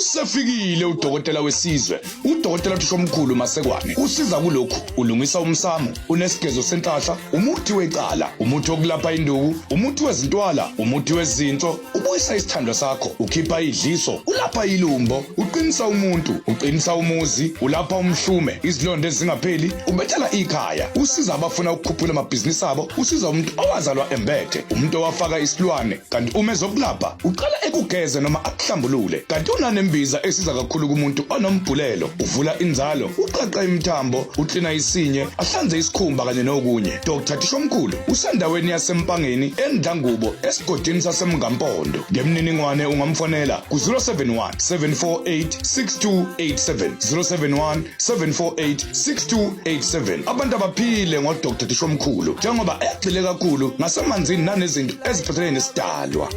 Usefikile udokotela wesizwe, udokotela Thishomkhulu Masekwane. Usiza kulokhu, ulungisa umsamo, unesigezo senhlahla, umuthi wecala, umuthi wokulapha induku, umuthi wezintwala, umuthi wezinso, ubuyisa isithandwa sakho, ukhipha idliso, ulapha ilumbo, uqinisa umuntu, uqinisa umuzi, ulapha umhlume, izilonda ezingapheli, ubethela ikhaya, usiza abafuna ukukhuphula amabhizinisi abo, usiza umuntu owazalwa embethe, umuntu owafaka isilwane, kanti uma ezokulapha uqala ekugeze noma akuhlambulule kanti unanembiza esiza kakhulu kumuntu onombhulelo uvula inzalo uqaqa imithambo uklina isinye ahlanze isikhumba kanye nokunye Dr Thishomkhulu usendaweni yaseMpangeni eNdlangubo esigodini saseMngampondo ngemininingwane ungamfonela ku-071 748 6287 071 748 6287 abantu abaphile ngoDr Thishomkhulu njengoba egxile kakhulu ngasemanzini nanezinto eziphathelene nesidalwa.